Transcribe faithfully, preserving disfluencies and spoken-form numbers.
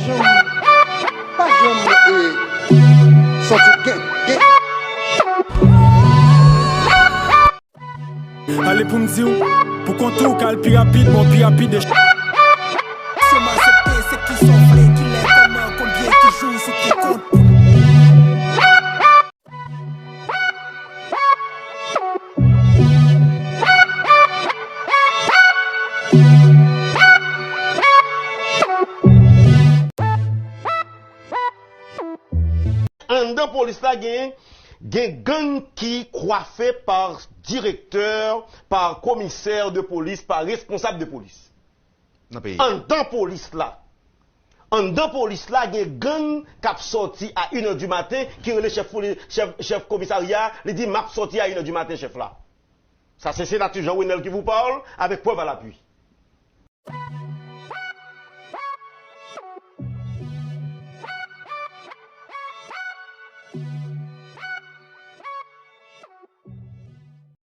Janm, pa janm, eh, sòti gen, gen. Ale pou m di w, pou kont ou ka al pi rapid, bon, pi rapid e. Se m aksepte, se kisa w vle, kilè, kòman, konbyen, ki jou, sou ki kont. Anndan polis la gen, gen gang ki kwafe pa direktè, pa komisè de polis, pa responsab de polis. Nan peyi. Anndan polis la. Anndan polis la gen gang k ap sòti a inè di maten ki rele chèf poli- chèf, chèf komisarya, li di m ap sòti a inè di maten chèf la. Sa se senatè Jean Renel qui vous parle avec preuve à l'appui.